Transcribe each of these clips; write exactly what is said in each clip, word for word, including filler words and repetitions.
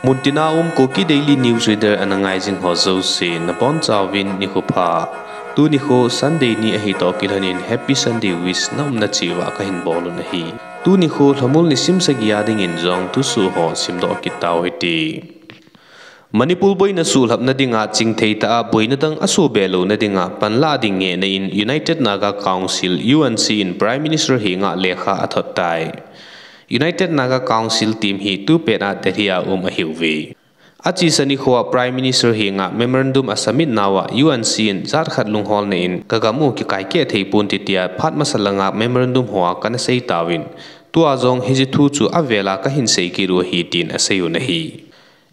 Muntina um Kuki Daily News Reader ana ngai jing ho jouse, nabonchauvin nikho pha. Tuni kho Sunday ni ahi toh kilhonin Happy Sunday wish na umna cheh uva kahin bol un ahi. Tuni kho lhamul nisim sagi a dingin jong thusoh ho simdoh kit tau hite. Manipur boina suhlhapna dinga chingthei tah a boina dang asoh be louna dinga panlah ding ngehna in United Naga Council, U N C, in Prime Minister henga lekha athot tai. United Naga Council team hi tupet a Delhi a um ahiuve. Achesa nikhoa Prime Minister henga memorandum asubmit nauva U N C in jat khat lungholna in kagam u kikaikeh thei ponte tia phat masa langa memorandum hoa kana sei tauvin, tua jong hiche thu chu avela kahin sei kit u ahi tin asei un ahi.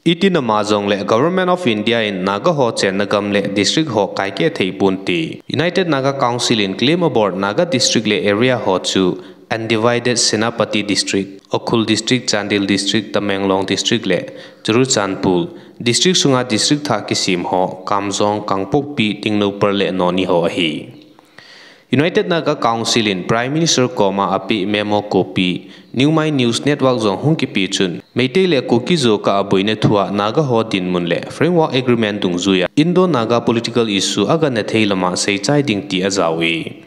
Itin ama jongle Government of India in Naga ho chenna gam le district ho kaikeh thei ponte. United Naga Council in claim abol Naga district le area ho chu undivided Senapati District, Ukhrul District, Chandel District, Tamenglong District le Churachandpur District sunga district thah kisem ho, Kamjong, Kangpokpi, Tengnoupal le Noni ho ahi. United Naga Council in Prime Minister koma apeh memo copy, New Mind News Network jong hung kipe chun, Meitei le Kuki Zo kah a boina thua Naga ho dinmun le Framework Agreement dungjuia Indo-Naga political issue agangthei lama seichai ding ti ajaove.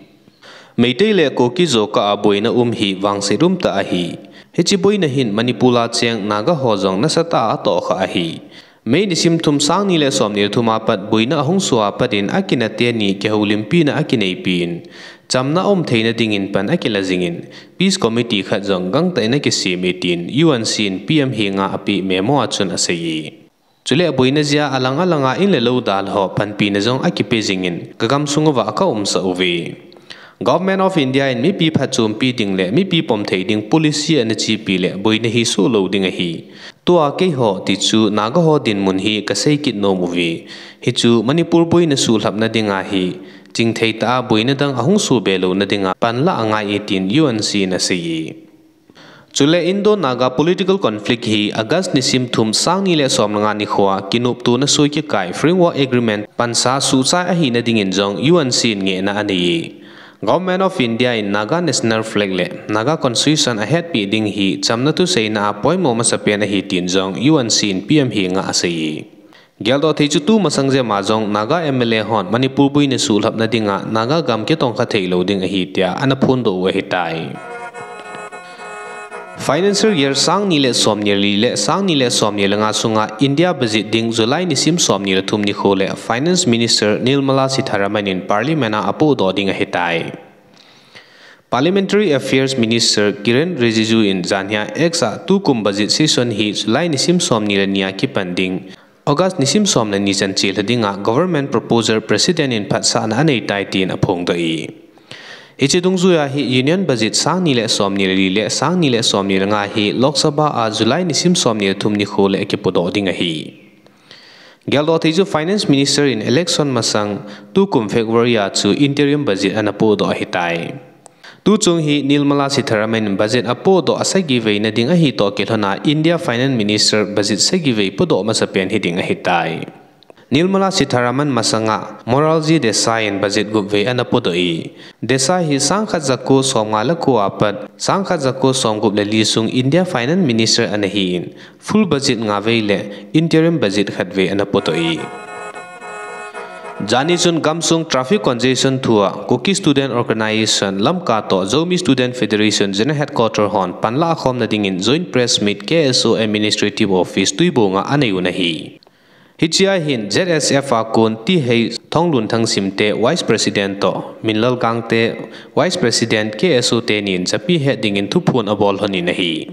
Meitei le Kuki Zo kah a boina um hi vangset umtah ahi. Hiche boina hin Manipur a cheng Naga ho jong nasatah a atohkhah ahi. May nisim thum, sang ni le somni le thum a pat boina ahung soh a pat in akinah teni kihoulimpina akineipi in, chamna aum theina dingin pan akila jingin, Peace Committee khat jong gangtah in akisem e tin U N C in P M henga apeh memo a chun asei e. Chule boina jeh a alang alanga in le lou dal ho panpina jong akipe jingin, kagam sunguva kaumsah uve. Government of India in mipi phatchompi ding le mipi pomthei ding policy ana chepi le boina hi soh lou ding ahi. Tua keiho tichu Naga ho dinmun hi kasei kit nom uve. Hichu Manipur boina suhlhapna dinga hi chingthei tah a boina dang ahung soh be louna dinga panlah angai e tin U N C in asei e. Chule Indo-Naga political conflict hi August nisim thum, sang ni le somle nga nikhoa kinoptona soi kikai Framework Agreement pansa suhchai ahina dingin jong U N C in ngehna anei e. Government of India in Naga National Flag le Naga Constitution ahetpeh ding hi chamna thuseina a poimo masapen ahi tin jong U N C in P M henga asei e. Geldoh thei chu tumasang jema jong Naga M L A hon Manipur boina suhlhapna dinga Naga gam kitongkha theilou ding ahi tia ana phondoh u ahitai. Financial year sang ni le somni le li le sang ni le somni le nga sunga India budget ding July nisim somni le thum nikho le Finance Minister Nirmala Sitharaman in Parliament a apohdoh ding ahitai. Parliamentary Affairs Minister Kiren Rijiju in janhia X a tukum budget session hi July nisim somni le ni a kipan ding, August nisim somle ni chan chelha dinga government proposal President in phatsahna aneitai tin aphongdoh e. Hiche dungjuia hi Union Budget sang ni le somni le li le sang ni le somni le nga hi Lok Sabha a July nisim somni le thum nikho le akipodoh ding ahi. Geldoh thei chu Finance Minister in election masang tukum February a chu interim budget ana pohdoh ahitai. Tuchung hi Nirmala Sitharaman in budget apohdoh asagi veina ding ahi toh kilhona India Finance Minister budget sagivei podoh masapen hiding ahitai. Nirmala Sitharaman masanga Morarji Desai in budget gupvei ana podoh e. Desai hi sang khat jako somnga le ko a pat sang khat jako somgup le li sung India Finance Minister ana hi in, full budget ngavei le interim budget khatvei ana podoh e. Jani chun gamsung traffic congestion thua Kuki Student Organisation, Lamka toh Zomi Student Federation General Headquarter hon panlah khomna dingin Joint Press Meet K S O Administrative Office Tuibong a anei u ahi. Hichea hin Z S F a kon T H Thonglunthang Simte Vice President toh Minlal Gangte Vice President K S O teni in japi het dingin thuphon abol lhonin ahi.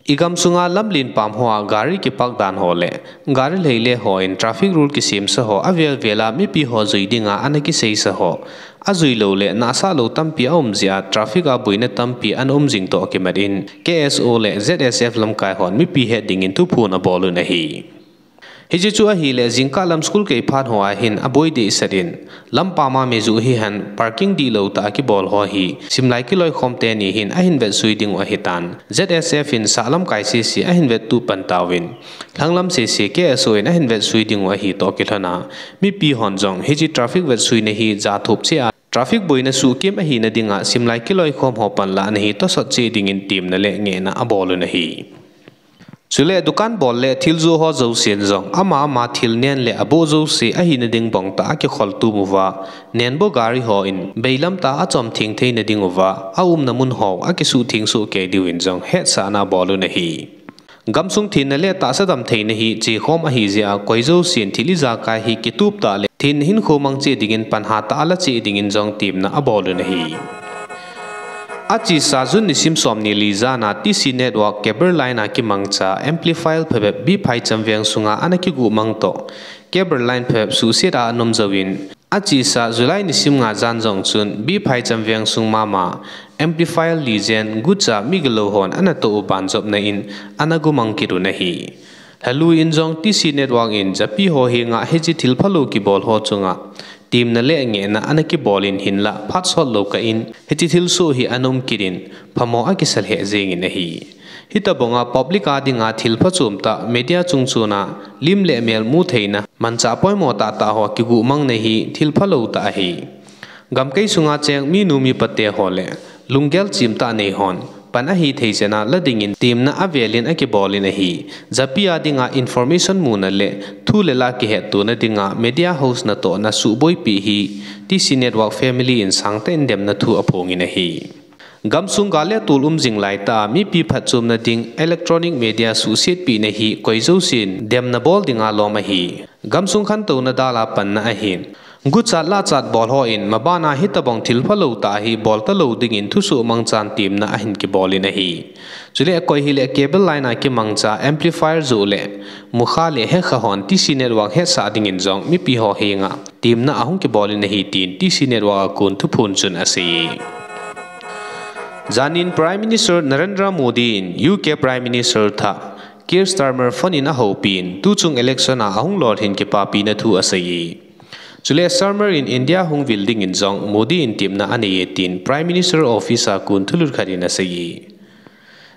Igam sunga lamlen pam hoa gari kipark dan ho le gari leile hon traffic rule kisemsa ho avel vela mipi ho jui dinga ana kiseisa ho ajui lou le nahsah lou tampi aum jeh a traffic a boina tampi ana um jing toh kimat in K S O le Z S F lamkai hon mipi het dingin thuphon abol un ahi. Hiche chu ahile jingkah lam school kei phat hoa hin aboi dehset in, lampam a mi juh hihen parking dihlou tah a kibol ho hi simlai kiloikhom teni hin ahin vetsui dingu ahitan, Z S F in sahlam kai sese ahin vettuh pan tauvin, lhanglam sese K S O in ahin vetsui dingu ahi toh kilhona, mipi hon jong hiche traffic vetsuina hi jathop cheh a traffic boina suhkem ahina dinga simlai kiloikhom ho panlahna hi tosot cheh dingin temna le ngehna abol un ahi. Chule dukan bol le thil joh ho jousen jong ama ama thil nen le aboh jouse ahina ding bang tah a kikhol tum uva, nenboh gari hon beilam tah a achom theng theina ding uva, aumna mun ho akisuh theng soh kei diuvin jong hetsahna abol un ahi. Gamsung thenna le tahsa damtheina hi chekhom ahi jeh a koi jousen thil ijakai hi kitup tah le thenna hinkho mang cheh dingin pan hatah a la cheh dingin jong temna abol un ahi. Achesa June nisim somni le li jan a T C Network cable line a kimangcha amplifier phabep Biphai Chamveng sunga ana kiguh mang toh cable line phabep suhset a ana um jouvin, achesa July nisim nga jan jong chun Biphai Chamveng sung mama amplifier li jen gucha migilou hon ana toh u banjopna in ana guh mang kit un ahi. Lhalou in jong T C Network in japi ho henga hiche thil phalou kibol ho chunga temna le ngehna ana kibol in hinlah phat sot lou kah in hiche thilsoh hi ana um kit in phamo akisa lheh jengin ahi. Hitobanga public a dinga thil phachom tah media chungchona lim le mel mu theina manchah poimo tahtah ho kiguh mangna hi thil phalou tah ahi. Gamkai sunga cheng minu mipa te ho le lunggel chimtah nei hon pan ahi thei chan a la dingin temna avel in akibol in ahi. Japi a dinga information muna le thu le la kihettona dinga media house natohna suhboipi hi T C Network family in sangtah in demna thu aphongin ahi. Gamsung gal le tol um jing laitah a mipi phatchomna ding electronic media suhsetpina hi koi jousen demna bol dinga lom ahi. Gamsung khantouna dal a panna ahin, guchat lahchat bol hon mabana hitobang thil phalou tah hi bol talou dingin thusoh mangchan temna ahin kibol in ahi. Chule koi hile cable line a kimangcha amplifier joh le mukha le hekha hon T C Network hetsah dingin jong mipi ho henga temna ahung kibol in ahi tin T C Network a kon thuphon chun asei. Janin Prime Minister Narendra Modi in U K Prime Minister thah Keir Starmer phone in ahoupi in tuchung election a ahung lolhin kipapina thu asei. Chule Starmer in India hung vil dingin jong Modi in temna anei e tin Prime Minister Office a kon thulut khat in asei.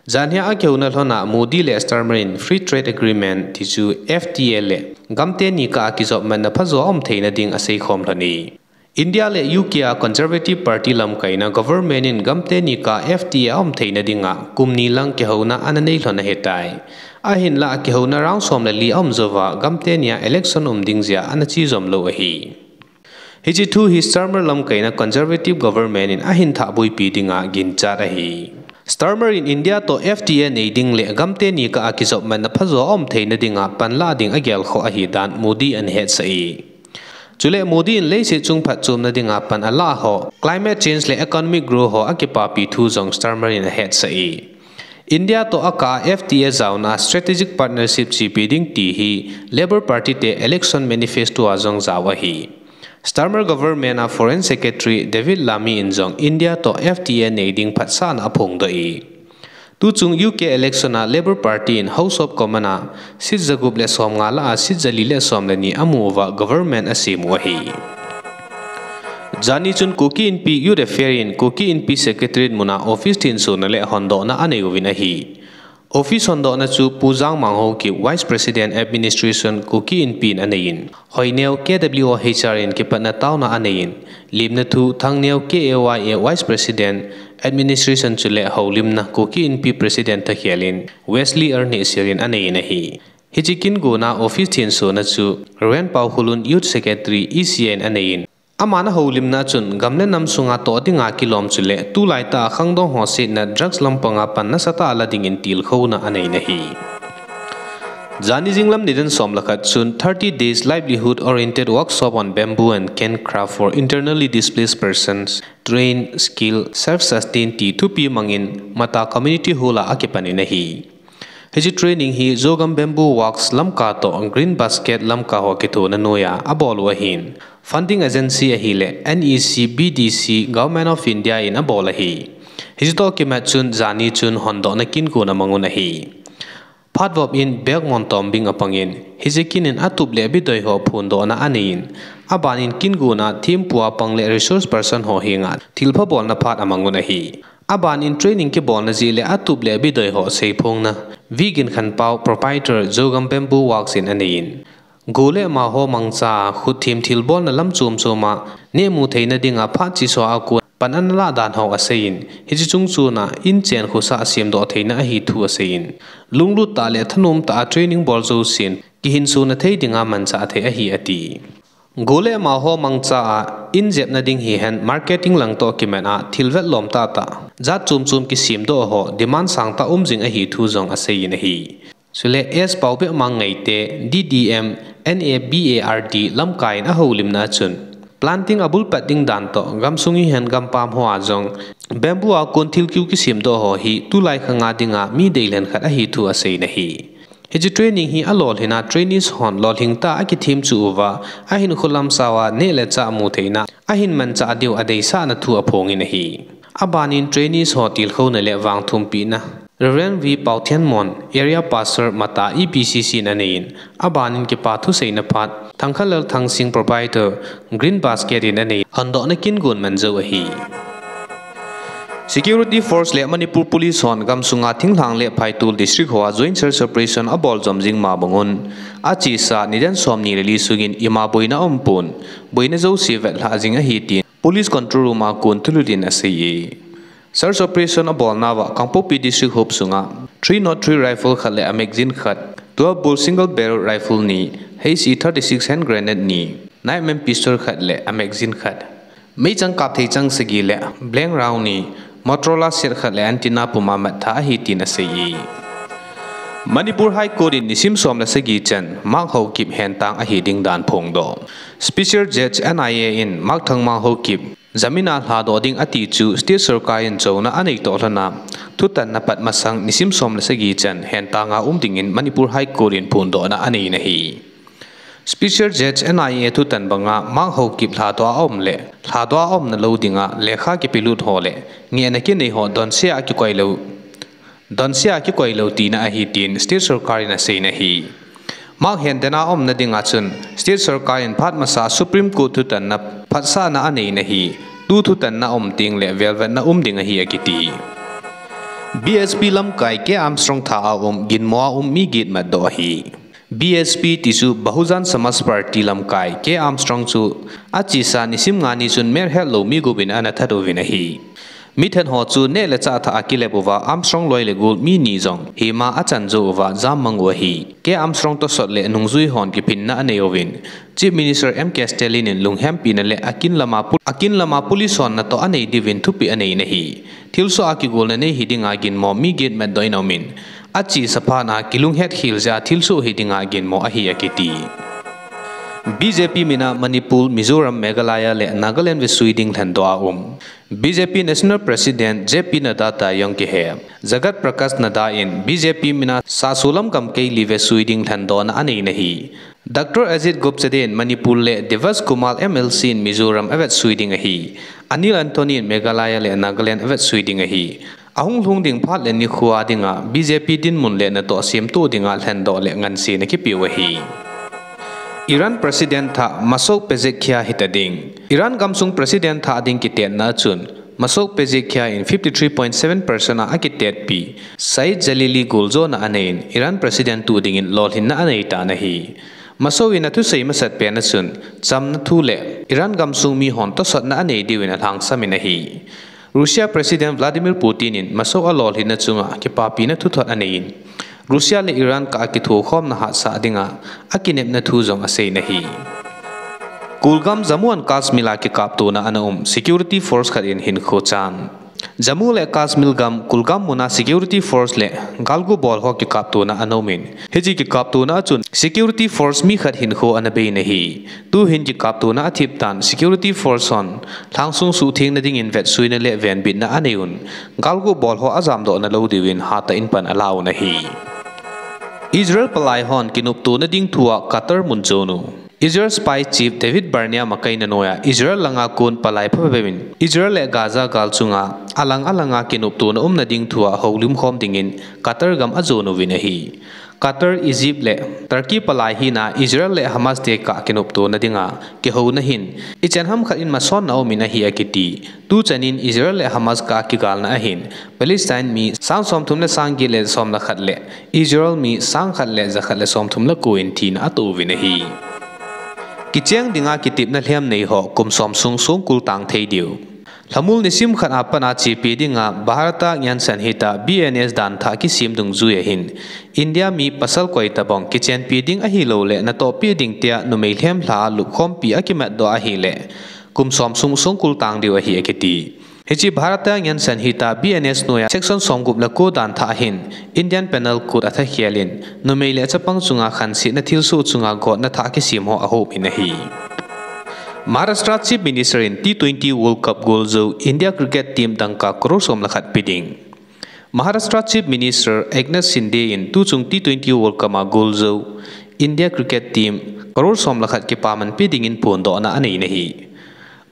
Janhia akihouna lhon a Modi le Starmer in Free Trade Agreement tichu F T A le gamteni kah a kijopmatna phajo aum theina ding aseikhom lhon e. India le U K a Conservative Party lamkaina government in gamteni kah a F T A aum theina dinga kum ni lang kihouna ana nei lhon ahitai. Ahinlah kihouna round som le li aum jouva gamteni a election um ding jeh a ana che jom lou ahi. Hiche thu hi Starmer lamkaina Conservative government in ahin thahboipi dinga ginchat ahi. Starmer in India toh F T A nei ding le gamteni kah a kijopmatna phajo aum theina dinga panlah ding agelkhoh ahidan Modi ana hetsah e. Chule Modi in leiset chung phatchomna dinga pan alah ho, climate change le economic growth ho akipapi thu jong Starmer in ahetsah e. India toh akah a F T A jaona strategic partnership chepi ding ti hi Labour Party te election manifesto a jong jao ahi. Starmer government a Foreign Secretary David Lammy in jong India toh F T A nei ding phatsahna aphongdoh e. Tuchung U K election a Labour Party in House of Commons a seat jagup le somnga lah a seat jali le som le ni amu uva government asem u ahi. Jani chun Kuki Inpi Youth Affair in Kuki Inpi Secretariat muna office thensona le hondohna anei uvin ahi. Office hondohna chu Pu Jangmang Haokip Vice President Administration Kuki Inpi in aneiyin, Hoineo K W O H R in kipatna taona aneiyin, lemna thu Thangneo K A Y A Vice President Administration chule houlimna Kuki Inpi President thakhel in Wesley R Nehsil in aneiyin ahi. Hiche kingona office thensona chu Reverend Paokholun Youth Secretary E C A in aneiyin, aman ahoulimna chun gam le nam sunga toh dinga kilom chule tulaitah a khangdong ho setna drugs lampanga pan nasatah a la dingin tilkhouna aneiyin ahi. Jani jinglam nidan som le khat chun thirty days livelihood oriented workshop on bamboo and cane craft for internally displaced persons, train, skill, self-sustain ti thupi mangin Mata Community Hall a akipan in ahi. Hiche training hi Zogam Bamboo Works Lamka toh Green Basket Lamka ho kitohna noiya abol u ahin, funding agency ahile N E C B D C Government of India in abol ahi. Hiche toh kimat chun jani chun hondohna kingona mangun ahi. Phatvop in bag mon tombing apangin, hiche kin in atup le abidoi ho phondohna aneiyin, aban in kingona thempu a pang le resource person ho henga thilpha bolna phat amangun ahi. Aban in training kibolna jeh le atup le abidoi ho seiphongna V Ginkhanpao, proprietor Zogam Bamboo Works in aneiyin, go le ma ho mangcha a khutthem thilbolna lam chom chom a nehmu theina dinga phat chesuh a kon pan ana lah dan ho aseiyin, hiche chungchon a in chen khosa asemdoh theina ahi thu aseiyin, lunglut tah le thanom tah a training bol jousen kihinsona thei dinga manchah thei ahi ati. Gol le amaho mangcha a in jepna ding hihen marketing lang toh kimat a thil vetlom tahtah, jat chom chom kisemdoh ho demand sangtah um jing ahi thu jong aseiyin ahi. Chule S Paobekmang Ngeite, D D M, N A B A R D lamkai in ahoulimna a chun, planting abul pat ding dan toh, gamsung hihen gampam hoa jong bamboo a kon thil kiu kisemdoh ho hi tulai khanga dinga mi deilhen khat ahi thu aseiyin ahi. Hiche training hi alolhinna trainees hon lolhing tah a akithem chu uva, ahinkho lam sao a neh le chah mu theina, ahin manchah diu adeisahna thu aphongin ahi. Abanin trainees ho tilkhouna le vangthumpina Reverend V Paothianmon, Area Pastor Mata E P C C in aneiyin, abanin kipa thuseina phat Thangkhanlal Thangsing, Proprietor, Green Basket in aneiyin, hondohna kin gon man jou ahi. Security Force le Manipur Police hon gamsunga thinglhang le phaitol district hoa joint search operation abol jom jing ma bangun, achesa nidan somni le li sungin ima boina aumpon, boina jouse vetlhah jing ahi tin Police Control Room a kon thulut in aseiye. Search operation abolnauva Kangpokpi District hop sunga three nought three rifle khat le a magazine khat, twelve bore single barrel rifle ni, H E thirty-six hand grenade ni, nine M M pistol khat le a magazine khat, meichang kapthei chang sagi le blank round ni, Motorola set khat le antenna puma mattha ahi tin aseiye. Manipur High Court in nisim som le sagi chan Mark Haokip hentang ahi ding dan phongdoh. Special Judge N I A in Mark Thangmang Haokip jamin a lhadoh ding ati chu state sorkar in chouna anei toh lhona, thutanna pat masang nisim som le sagi chan hentanga um dingin Manipur High Court in phondohna aneiyin ahi. Special Judge N I A thutan banga Mark Haokip lhadoh a um le lhadoh a umna lou dinga lekha kipelut ho le ngehna kinei ho donse a kikoi lou, donse a kikoi lou tina ahi tin state sorkar in aseiyin ahi. Mark henden a umna dinga chun state sorkar in phat masa Supreme Court thutanna phatsahna aneiyin ahi. Tu thutanna um teng le velvetna um ding ahi akiti. B S P lamkai K Armstrong tha a um ginmo a um mi get matdoh ahi. B S P ti chu Bahujan Samaj Party lamkai K Armstrong chu achesa nisim nga ni chun melhet lou mi gup in ana that uvin ahi. Mithat ho chu neh le chah thah a kilep uva Armstrong loi le gol mi ni jong hima achan jou uva jam mang u ahi. K Armstrong tosot le nungjui hon kiphinna anei uvin, Chief Minister M K Stalin in lunghempina le akin lama pu-, akin lama police hon natoh anei diuvin thupeh aneiyin ahi. Thilsoh a kigolna nei hi dinga ginmo mi get matdoh in aumin, achesa phat a kilunghet khel jeh a thilsoh hi dinga ginmo ahi akiti. B J P mina Manipur, Mizoram, Meghalaya le Nagaland vetsui ding lhendoh a um. B J P National President J P Nadda toh jong kihe Jagat Prakash Nadda in B J P mina Sasolam gamkai li vetsui ding lhendohna aneiyin ahi. Doctor Ajit Gopchade in Manipur le Devesh Kumar M L C in Mizoram avetsui ding ahi. Anil Anthony in Meghalaya le Nagaland avetsui ding ahi. Ahung lhung ding phat le nikho a dinga B J P dinmun le natoh semtoh dinga lhendoh le ngansena kipeu ahi. Iran President thah Masoud Pezeshkian hita ding. Iran gamsung President thah ding kitetna a chun Masoud Pezeshkian in fifty three point seven percent a akitetpi Saeed Jalili goljona aneiyin Iran President tuh dingin lolhinna anei tan ahi. Masoud in athusei masat pen a chun chamna thu le Iran gamsung mihon tosotna anei diuvin alhangsamin ahi. Russia President Vladimir Putin in Masoud alolhinna chunga kipapina thuthot aneiyin, Russia le Iran kah a kithokhomna hahsat dinga akinepna thu jong aseiyin ahi. Kulgam Jammu and Kashmir a kikaptona ana um, security force khat in hinkho chan. Jammu le Kashmir gam Kulgam muna security force le galgu bol ho kikaptona ana umin, hiche kikaptona a chun security force mi khat hinkho ana beiyin ahi. Tuhin kikaptona athip tan security force hon lhangsung suhthengna dingin vetsuina le venbitna anei un, galgu bol ho ajamdohna lou diuvin hatah in pan alah un ahi. Israel palai hon kinoptona ding thua Qatar mun jonu. Israel spy chief David Barnea makaina noiya Israel langa kon palai phabep in Israel le Gaza gal chunga alang alanga kinoptona umna ding thua houlimkhom dingin Qatar gam ajon uvin ahi. Qatar, Egypt le Turkey palai hina Israel le Hamas te kah kinoptona dinga kihouna hin ichan hamkhat in masotna aumin ahi akiti. Tuchanin Israel le Hamas kah kigalna ahin Palestine mi sang somthum le sang get le som le khat le Israel mi sang khat le jakhat le somthum le ko in thina atoh uvin ahi. Kicheng dinga kitepna lhem nei ho kum som sung songkul tang thei diu. Lhamul nisim khat a pat a chepi dinga Bharata Nyan Sanhita, B N S, dan thah kisem dungjui ahin, India mi pasal koi tabang kichenpi ding ahilouleh natohpi ding tia numei lhemlha a lupkhompi akimatdoh ahileh kum som sung songkul tang diu ahi akiti. Hiche Bharata Nyan Sanhita, B N S, noiya section somgup le ko dan thah hin Indian Penal Code athakhel in numei le chapang chunga khansetna thilsoh chunga gotna thah kisem ho ahop in ahi. Maharashtra Chief Minister in T twenty World Cup goljou India cricket team dangka crore som le khat pe ding. Maharashtra Chief Minister Eknath Shinde in tuchung T twenty World Cup a goljou India cricket team crore som le khat kipaman pe dingin phondohna anei in ahi.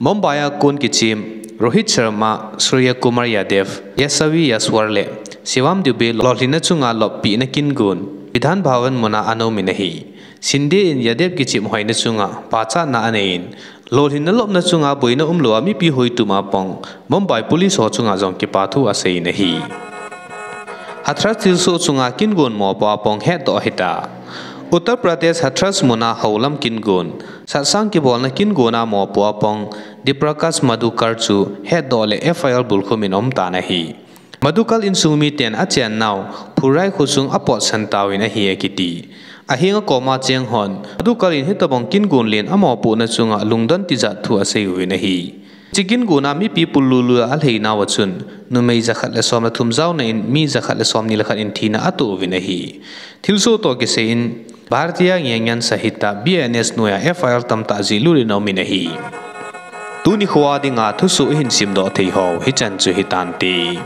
Mumbai a kon kichem Rohit Sharma, Suryakumar Yadav, Yashasvi Jaiswal le Shivam Dube lolhinna chunga loppehna kingon Vidhan Bhavan muna ana um in ahi. Shinde in Yadav kichem hoina chunga pachatna anei in, lolhinna lopna chunga boina umlou a mipi hoitum a pang Mumbai Police ho chunga jong kipathu asei in ahi. Hathras thilsoh chunga kingon mopo a pang hetdoh ahitai. Uttar Pradesh Hathras muna houlam kingon, satsang kibolna kingon a mopo a pang Diprakash Madhukar chu hetdoh le F I R bulkhum in aumtan ahi. Madhukar insung miten achennau Phurai kho chung apotsan tauvin ahi akiti. Ahenga koma cheng hon Madhukar in hitobang kingon len amopohna chunga lungdon tijat thu asei uvin ahi. Hiche kingon a mipi pullulu a alheinauva chun numei jakhat le som le thum jaona in mi jakhat le somni le khat in thina atoh uvin ahi. Thilsoh toh kisai in Bharatiya Nyan Sanhita, B N S, noiya F I R tamtah jihlut in aum in ahi. Tuni khoa dinga thusoh ihin simdoh thei ho hichan chu hitante.